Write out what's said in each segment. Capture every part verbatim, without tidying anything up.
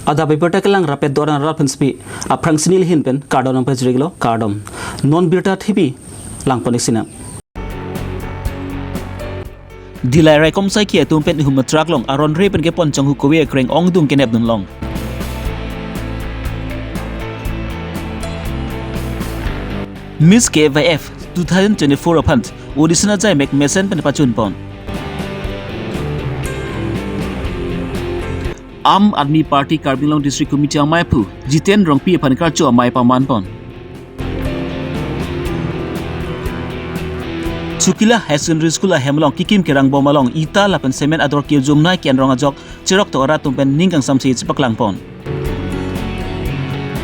Adap abirta kelang rapet doran rat pensi aphrangsi nelihin pen kardom nangpajirlo, kardom. Non birta thipi langpon-ik sinang. Dillai Raikom Saiki atum pen ihum atrak along aron re pen kepon chonghu kove akreng ongdung kenep dunlong. Miss K Y F two thousand twenty-four aphan audition ajai mek mesen pen pachunpon. Aam Aadmi Party Karbi Anglong District Committee amaiphu Jiten Rongpi aphan karcho amei pamanpon. Chowkila High Secondary School ahem along kikim kerangbom along ita lapen cement ador kejumnei ke-en rong ajok cheroktok arat atum pen ning kangsamse chepaklangpon.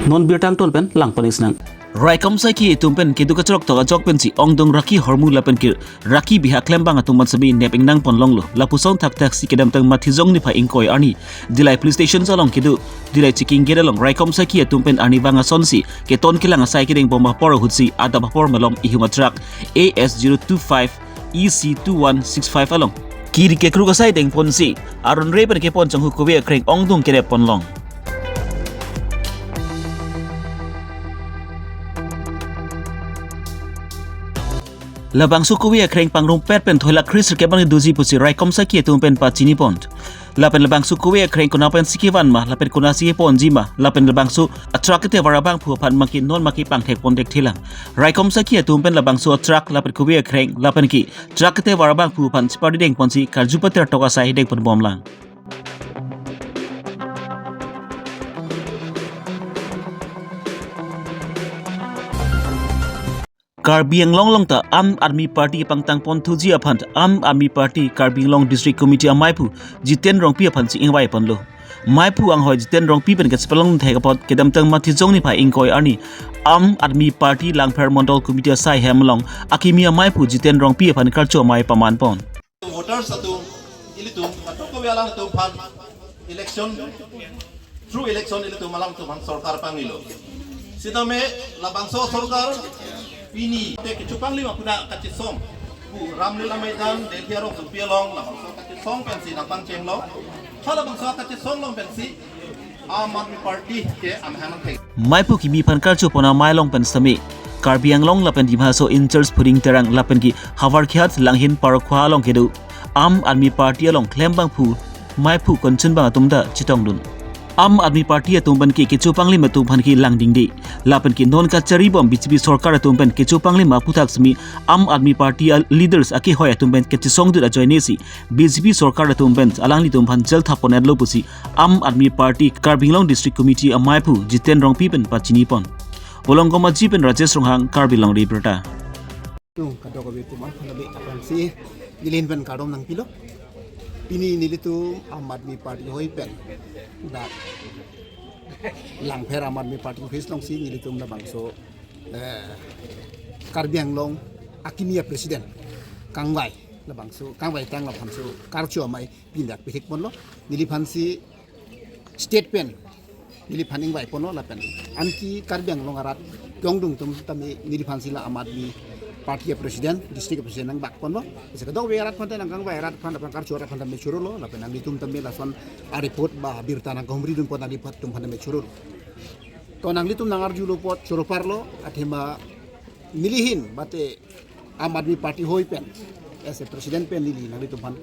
Non birta angton pen langpon-ik sinang. Raikom Saiki atum pen kedo kacheroktok ajok pensi ongdung raki hormu lapen ke raki biha klembang atum mansami nep ingnangpon longlo. Lapuson thakthak si kedamtang Mathijong niphai ingkoi arni Dillai Police Station along kedo Dillai checking gate along Raikom Saiki atum pen arnivang asonsi keton kelang asai kedengbom apor ahutsi adap apor malom ihum atrak A S zero two five E C two one six five along kiri kekruk asai dengponsi aron re pen kepon chonghu kove akreng ongdung kenep ponlong. Labangso kove akreng pangrumpet pen thoilak kre sirkep abang doji pusi Raikom Saiki atum pen pachinipon. Lapen labangso kove akreng konat pensi kevan ma, lapen konatsi keponji ma, lapen labangso atrak ketevar abangphu aphan maki non maki pangthekpon thekthelang. Raikom Saiki atum pen labangso atrak lapen kove akreng lapen ke trak ketevar abangphu aphan chepardengponsi karju patertok asai dengponbomlang. Karbi Anglong along ta Aam Aadmi Party pangtangpon thuji aphan Aam Aadmi Party Karbi Anglong District Committee amaiphu Jiten Rongpi aphansi ingvaiponlo. Maiphu anghoi Jiten Rongpi pen kachepalong thek apot kedamtang Mathijong niphai ingkoi arni Aam Aadmi Party Langpher Mondol Committee asai hem along akimi amaiphu Jiten Rongpi aphan karcho amei pamanpon. Voters atum, ilitum, atum kove alangtum aphan election, through election ilitum alangtum aphan sorkar pangilo. Sitame labangso sorkar pini te kechupanglim apuna kachesong pu Ramlila Maidan Delhi arong supi along labangso kachesong pensi nangpangchenglo. Ha labangso kachesong along pensi Aam Aadmi Party ke amahang thek. Maiphu kimi aphan karchopon amei along pen sitame Karbi Anglong lapen Dima Hasao in-charge Phuring Terang lapen ke Howraghat Langhin Parokwa along kedo Aam Aadmi Party along klembangphu maiphu konchunbang atum ta chetongdun. Aam Aadmi Party atum pen ke kechupanglim atum aphan ke langdingde lapen ke non kacharibom B J P sorkar atum pen kechupanglim aphuthak sitame Aam Aadmi Party a-leaders akehoi atum pen kachesongdun ajoinesi B J P sorkar atum pen alanglitum aphan jail thap pon-etlo pusi Aam Aadmi Party Karbi Anglong District Committee amaiphu Jiten Rongpi pen pachinipon. Bolong Komaji pen Rajesh Ronghang, Karbi Longri Abirta. Tung kadokave atum aphan aphrangsi nelihin pen kardom nangpilo. Pini nelitum Aam Aadmi Party hoi pen dak Langpher Aam Aadmi Party office alongsi nelitum labangso, eh, Karbi Anglong akimi a-president kangvai labangso kangvaitang labangso karcho amei pindak pithikponlo. Neliphansi state pen neliphan ingvaiponlo lapen anke Karbi Anglong arat ke-ongdung atum tame neliphansi la Aam Aadmi Party a-president, district president nangbakponlo. Lasi kadokave arat aphan ta nangkangvai arat aphan, aphan karcho arat aphan tame chorolo lapen nanglitum tame lason a-report ba birta nangkahumridunpon nanglitum aphan tame chorolo. To nanglitum nangarjulo apot choro parlo, athema nelihin mate Aam Aadmi Party hoi pen as a president pen neli nanglitum aphan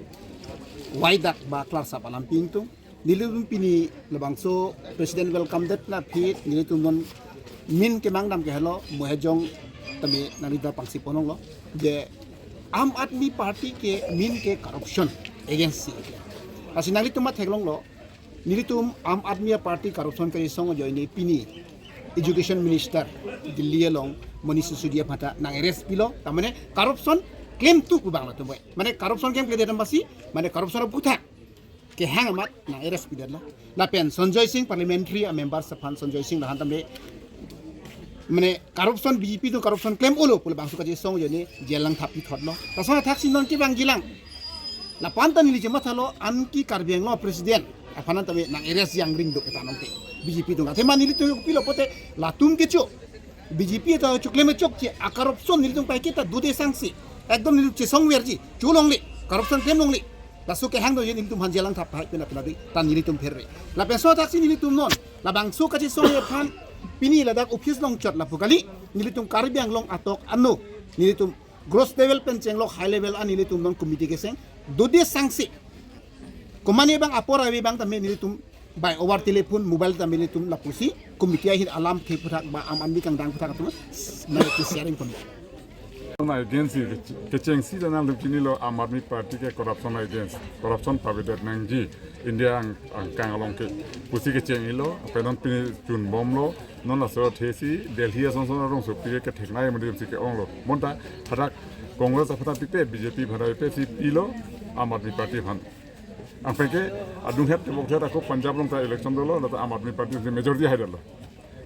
waidak ba klarsap alam pi ingtung. Nelitum pini labangso president welcome det na aphi nelitum non min kemang dam ke helo Mohejong tame nanglitum aphan pangsi ponlonglo je Aam Aadmi Party ke min ke corruption against si. Lasi nanglitum ma theklonglo, nelitum Aam Aadmi Party corruption kachesong ajoine pini Education Minister Delhi along Manish Sisodia aphan ta nang-arrest pilo. Tamane corruption claim tu kubang lo tumbai. Mane corruption claim kede tambasi, mane corruption aphuthak kehang amat nang-arrest pidetlo. Lapen Sanjoy Singh parliamentary a-member aphan, Sanjoy Singh lahan tame mane corruption, B J P atum corruption claim-olo pu labangso kachesong ajoine jail nangthap pithotlo. Lason athaksi non kevangjilang. Lapu-an ta neli chemathalo anke Karbi Anglong president aphan tame nang-arrest jangring do kita nongke B J P atum. Athema nelitum pilo pote latum kecho B J P ta choklem chokche a-corruption nelitum pai kita dude sangsi. Ekdom nelitum chesongverji. Cholongle. Corruption claim longle. Laso kehang do yen nelitum aphan jelang thap hai pina pina di tan nelitum pherre. Lapen so thaksi nelitum non labangso kachesong aphan pini ladak office along chot lapu kali, nelitum Karbi Anglong atok ano nelitum gross level pen chenglok high level an nelitum non committee keseng dode sangsi. Komane bang apor ave bang tame nelitum by over telephone, mobile tame nelitum lapusi committee ahin alam ke puthak ba Aam Aadmi kangdang puthak atum na sharing pon. Corruption against, kechengsi dan alam chinilo Aam Aadmi Party ke corruption against, corruption pavedet nangji India ang, angkang along ke pusi kechengilo, penang pini chunbomlo, non laso athesi Delhi asonson arongsopi ke theknai mandi si ke-onglo. Bonta hadak Congress aphan pipe, B J P aphan pipe si pilo, Aam Aadmi Party aphan. Angpeng ke adung het tebok het ako Punjab along ta election dolo, lata Aam Aadmi Party si majority hai dolo.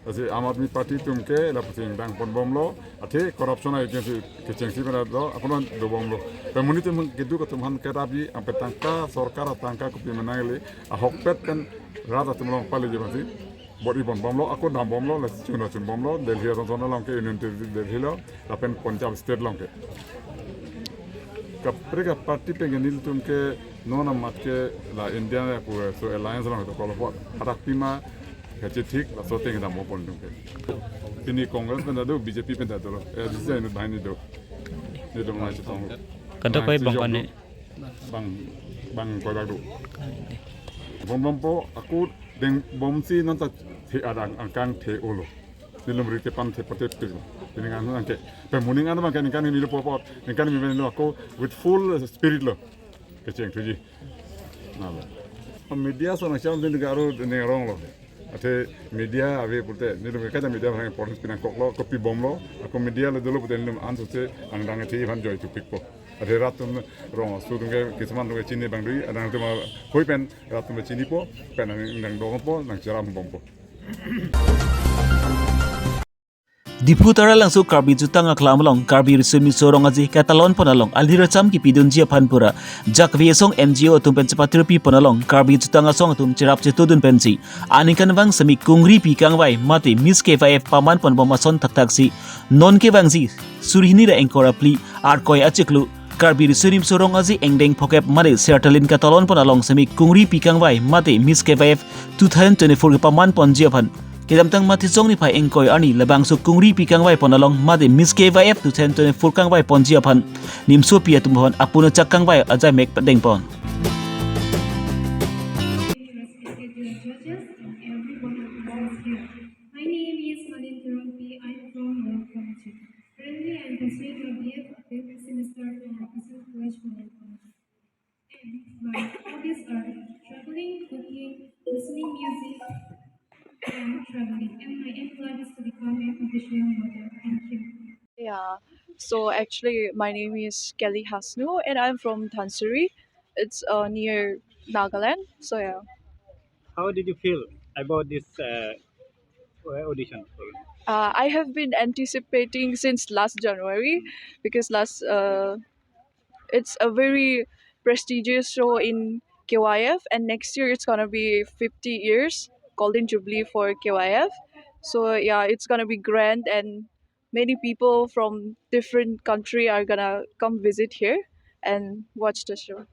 Lasi Aam Aadmi Party atum ke lapusi ingdang ponbomlo, athe corruption against kechengsi pen do, aponon dobomlo. Pemuni atum keduk atum aphan kerapi, angpeng tangka, sorkar atangka kopi menang ili, ahokpet pen rat atum along pali je masi. Bor-i ponbomlo, ako dambomlo, lasi chun chunbomlo, Delhi asonson along ke Union Territory Delhi lo, lapen Punjab State along ke. Kaprek aparty pen ke nelitum ke non amat ke la India pu so alliance along to kolopot. Hadak pima kachethik laso ateng dampo pon tum ke. Pini Congress pen ta do, B J P pen ta dolo. Eh, this is a bahini do. Nelitum nangchetong. Kadokave bang jok kane do. Bang, bang kodak do. Ponbompo, ako dengbomsi non ta the adang angkang the-olo. Nelitum rite pan the pate pilo. Pini ngan nang ke. Pemuni ngan bang ke ningkan ni lo popot. Ningkan ni lo ako with full spirit lo. Kecheng thuji. Nalo. Media ason nangcham din garo ning ronglo. Athe media ave pute, nelitum ke kaita media aphan importance pinangkoklo, kopibomlo, ako media le dolo pute nelitum ansose angdang athe aphan joy thupikpo. Athe rat atum rong asu atum ke, kisuman atum ke chini bang dui, adang atum ahoi pen rat atum chinipo, pen angdang dongpo, nangcherambompo. Diphu Taralangso Karbi Jutang Aklam along Karbi Riso Nimso Rong Aje katalon pon along aliracham kipidunji aphan pura Jakve Asong N G O atum pen chepatirpi pon along Karbi Jutang Asong atum cherap chetodun pensi aningkan vang semi kungripi kangvai mate Miss K Y F paman ponbom ason thakthaksi non kevangji suri hini ra ingkoi ra phli Arkoi achiklo Karbi Riso Nimso Rong Aje angdeng phokep mate Sertalin katalon pon along semi kungripi kangvai mate Miss K Y F two thousand twenty-four kepaman ponji aphan kedamtang Mathisong niphai ingkoi arni labangso kungripi kangvai pon along mate Miss K Y F two thousand twenty-four kangvai ponji aphan nimsopi atum aphan apun achak kangvai ajai mek padeng pon. Respected judges and everyone who is here. My name is Malin Terangpi. I'm from Royal College. Currently, I'm pursuing my B F fifth semester from Raffleson College, Royal College. And my hobbies are traveling, cooking, listening music, and traveling. And my end goal is to become a professional model. Thank you. Yeah. So actually, my name is Kelly Hasnu, and I'm from Dhansiri. It's uh, near Nagaland. So yeah. How did you feel about this uh, audition? Uh, I have been anticipating since last January because last uh, it's a very prestigious show in K Y F, and next year it's gonna be fifty years Golden Jubilee for K Y F. So yeah, it's gonna be grand, and many people from different country are gonna come visit here and watch the show.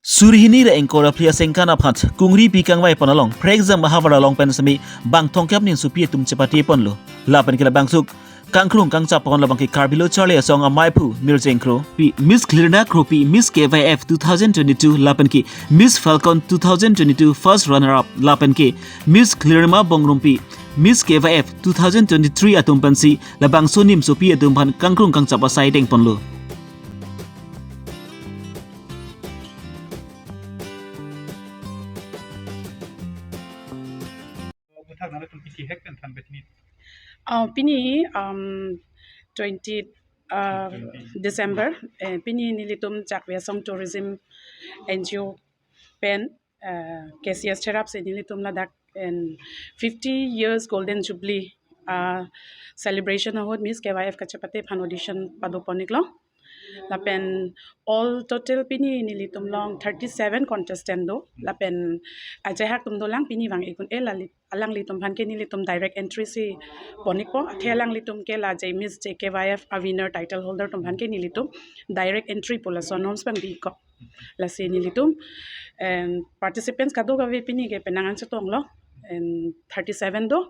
Suri hini ra ingkoi ra phli asengkan aphan kungripi kangvai pon along prekjam ahavar along pen semi bang thomkep nimsopi atum chepate ponlo. Lapen ke labangso kangkrung kangchap pon labang ke Karbi Lo Charli Asong amaiphu Mirjeng Kro pi Miss Klirna Kropi Miss K Y F two thousand twenty-two lapen ke Miss Falcon two thousand twenty-two first runner up lapen ke Miss Klirma Bongrumpi Miss K Y F two thousand twenty-three atum pensi labangso nimsopi atum aphan kangkrung kangchap asai deng ponlo. Puthak nangtum kithi hek pen than betni. Uh, pini um, twenty uh, December, eh, pini nelitum Jakve Asong Tourism N G O pen uh, K C S cherapsi nelitum ladak and fifty years Golden Jubilee uh, celebration ahut Miss K Y F kachepate aphan audition pado pon-iklo. Lapen all total pini nelitum along thirty-seven contestant do. Lapen ajahak atum dolang pini vang-ikun-e lali alanglitum aphan ke nelitum direct entry si pon-ikpo. Athe alanglitum ke la J Miss J K Y F a winner title holder atum aphan ke nelitum direct entry pu laso norms abang bi-ikpo. Lasi nelitum, and participants kadokave pini ke penang an chetonglo, and thirty-seven do.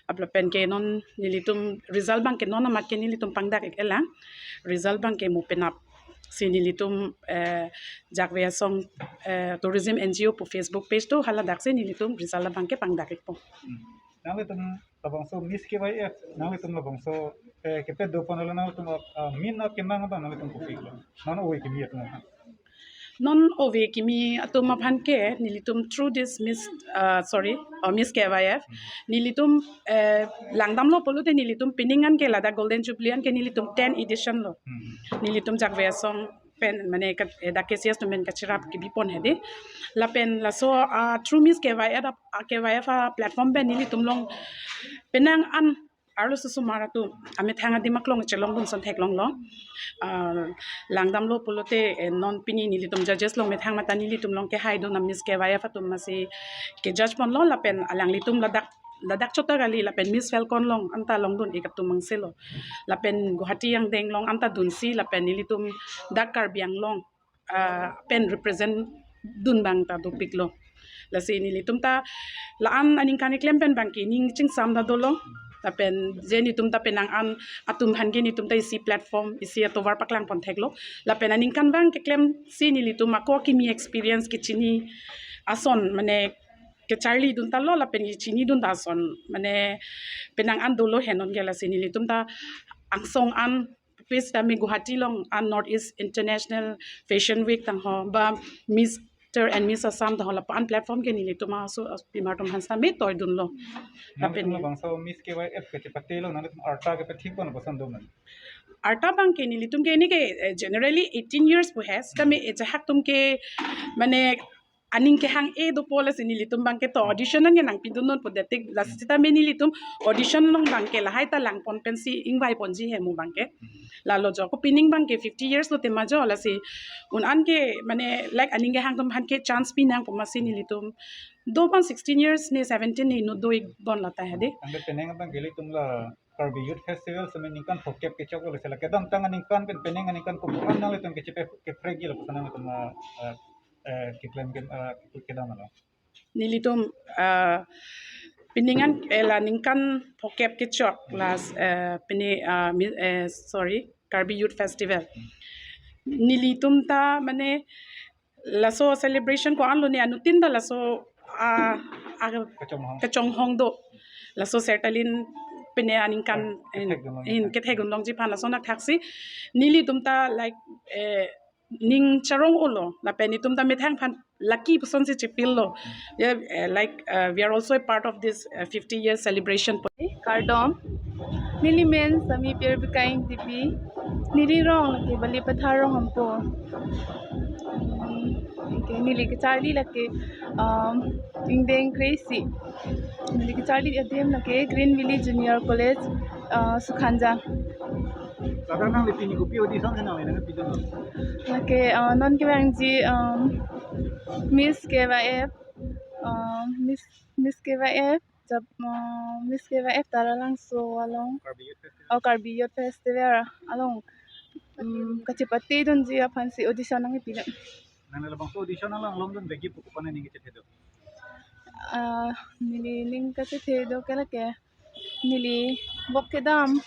Apot lapen ke non nelitum result abang ke non amat ke nelitum pangdak-ik-elang. Result abang ke mo penap si nelitum, eh, Jakve Asong, eh, Tourism N G O pu Facebook page do, haladak si nelitum result abang ke pangdak-ikpo. Nanglitum labangso Miss K Y F, nanglitum labangso, eh, kepado pon lo, nanglitum, ah, min akemang abang nanglitum kopi lo. Non ove kimi atum aphan. Non ove kimi atum aphan ke nelitum through this Miss, uh, sorry, uh, Miss K Y F, nelitum, eh, langdamlo pulote nelitum pining an ke ladak Golden Jubilee an ke nelitum ten edition lo. Hmm. Nelitum Jakve Asong pen mane ka, eh, dak K C S atum pen kachirap kebi pon hedi. Lapen laso, ah, through Miss K Y F ap-, ah, K Y F a platform pen nelitum along penang an arlo susumar atum amethang adim aklong chelongdun ason theklonglo. Ah, langdamlo pulote, eh, non pini nelitum judges along methang mate nelitum along kehaidun a Miss K Y F atum masi ke-judge ponlo lapen alanglitum ladak, ladak chot ta kali lapen Miss Falcon along anta longdun-ik atum angselo. Lapen Guwahati angdeng along anta dunsi lapen nelitum dak Karbi Anglong, ah, pen represent dun abang ta dopiklo. Lasi nelitum ta la-an aningkan keklem pen abang ke ning chingsam ta dolo. Lapen je nelitum ta penang an atum aphan ke nelitum ta isi platform, isi atovar paklang pon theklo. Lapen aningkan abang keklem si nelitum ako kimi experience kechini ason mane kecharlidun ta lo lapen kechinidun ta ason mane penang an dolo he non ke. Lasi nelitum ta angsong an pis tame Guwahati along an North East International Fashion Week tangho ba Mister and Miss Assam tangho lapu-an platform ke nelitum aso, ah, pimar atum aphan sitame toidunlo. Lapen nanglitum labangso Miss K Y F kachepate lo, nanglitum arta kepethik pon lapuson do ma? Arta abang ke nelitum ke ini ke, eh, generally eighteen years pu he, sitame ejahak atum ke mane aning kehang-e dopo lasi nelitum abang ke to audition an ke nangpidun non pu detik, lasi sitame nelitum audition along abang ke lahai ta lang pon pensi ingvai ponji he mo abang ke. Lalo jo ko pining abang ke fifty years lo tema jo, lasi un an ke mane like aning kehang atum aphan ke chance pinang pu masi nelitum do abang sixteen years ne seventeen ne inut do-ik bon lata hedi. Ante penang abang ke ilitum la Karbi Youth Festival sitame ningkan phokep kechok lo, lasi la kedamtang aningkan pen penang aningkan ko-an nanglitum kechepe kephrek-ikji lapuson nanglitum, ah, eh, keklem ke, ah, kedam lo? Nelitum, ah, pining an, eh, la ningkan phokep kechok la, eh, pini, ah, mi-, eh, sorry, Karbi Youth Festival. Nelitum ta mane laso celebration ko-an lo ne anuttin ta laso, ah, ah, kachonghong, kachonghong do. Laso sertalin pine aningkan, eh, in, kethekdun longji aphan laso anak thaksi nelitum ta like, eh, ning charong olo lapen nelitum ta methang aphan lucky puson si chepilo. Yeah, eh, like, uh, we are also a part of this, uh, fifty year celebration. Kardom. Neli men Sami Pirbika Ingtipi. Neli rong lake Balipathar Ronghangpo. Okay, neli kecharli lake, um, ingdeng kre-isi. Neli kecharli adim lake Green Valley Junior College, uh, Sukhanja. Ladak nangli pini kopi audition si nangli nangpidun lo? Lake, uh, non kevangji, um, Miss K Y F, um, Miss, Miss K Y F, jab, uh, Miss K Y F Taralangso along. Karbi Youth Festival. Oh, Karbi Youth Festival along. Um, kachepatedunji aphansi audition nangpidun. Nangli labangso audition along longdun vekji pu kopi aning kachethe do? Ah, neli ning kachethe do ke lake neli bok kedam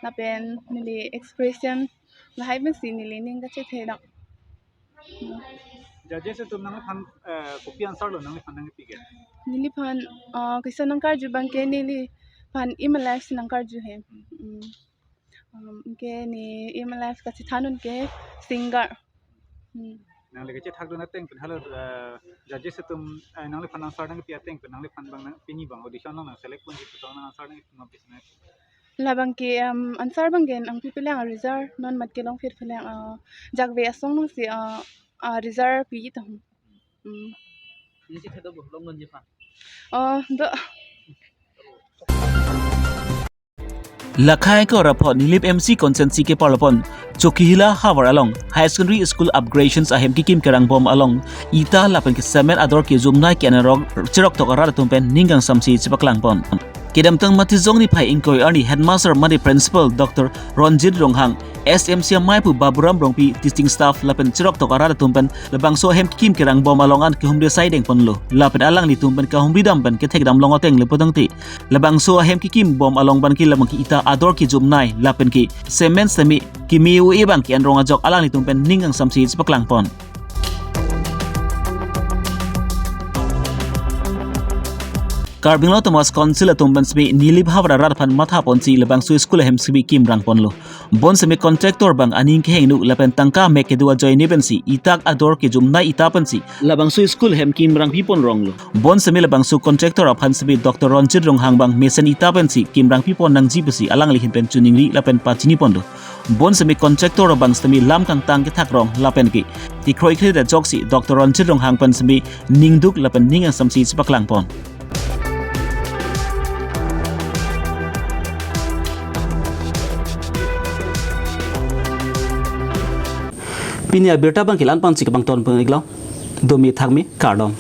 lapen neli expression lahai pensi neli ning kachethe do. Judges atum nangliphan, eh, kopi answer lo nangliphan nangpi ke? Neliphan, ah, kaisa nangkarju abang ke neliphan aim in life nangkarju he. Hmm. Um, ke ne aim in life kachethan un ke singer. Hmm. Nangli kachethakdun ateng pen hala, eh, judges atum, eh, nangliphan answer nangpi ateng pen nangliphan abang nang pini abang audition along nang select ponji pu tong nang answer nangpi ma pis na? Labang ke, um, answer abang ke nangpipelang a result non mat kelong phit pelang, uh, Jakve Asong alongsi, uh, uh, result pi tong. Hmm. Nisi thedo bo longdunji aphan. Oh, do. Lakhai ko rapho Nilip M C constituency ke parlopon Chokihola havar along Higher Secondary School upgradations ahem kekim kerangbom along ita lapen ke cement ador kejumnai ke-en arong cheroktok arat atum pen ning kangsamsi chepaklang pon. Kedamtang Matijong niphai ingkoi arni headmaster mate principal Doctor Ronjit Ronghang, S M C amei pu Baburam Rongpi, teaching staff lapen cheroktok arat atum pen labangso ahem kekim kerang bom along an kehumri saideng ponlo. Lapen alanglitum pen kahumri dam pen kethek dam long ateng le putangte, labangso ahem kekim bom along ban ke labang ke ita ador kejumnei lapen ke cement sitame keme-o-e abang ke-en rong ajok alanglitum pen ning kangsamse chepaklang pon. Karbi Anglong Autonomous Council atum pen sitame Nilip havar arat aphan matha ponsi labangso school ahem sitame kimrang ponlo. Bonsitame contractor abang aning kehingno lapen tangka mek kedo ajoine pensi ita ador kejumnei ita pensi labangso school ahem kimrangpi pon ronglo. Bonsitame labangso contractor aphan sitame Doctor Ronjit Ronghang abang mesen ita pensi kimrangpi pon nangji pusi alangli ahin pen choningri lapen pachini ponlo. Bonsitame contractor abang sitame lam kangtang kethak rong lapen ke tikroikre ajoksi Doctor Ronjit Ronghang pen sitame ningduk lapen ning kangsamse chepaklang pon. Pini abirta abang ke la-an pensi kepangton pon-iklo. Domi thakmi, kardom.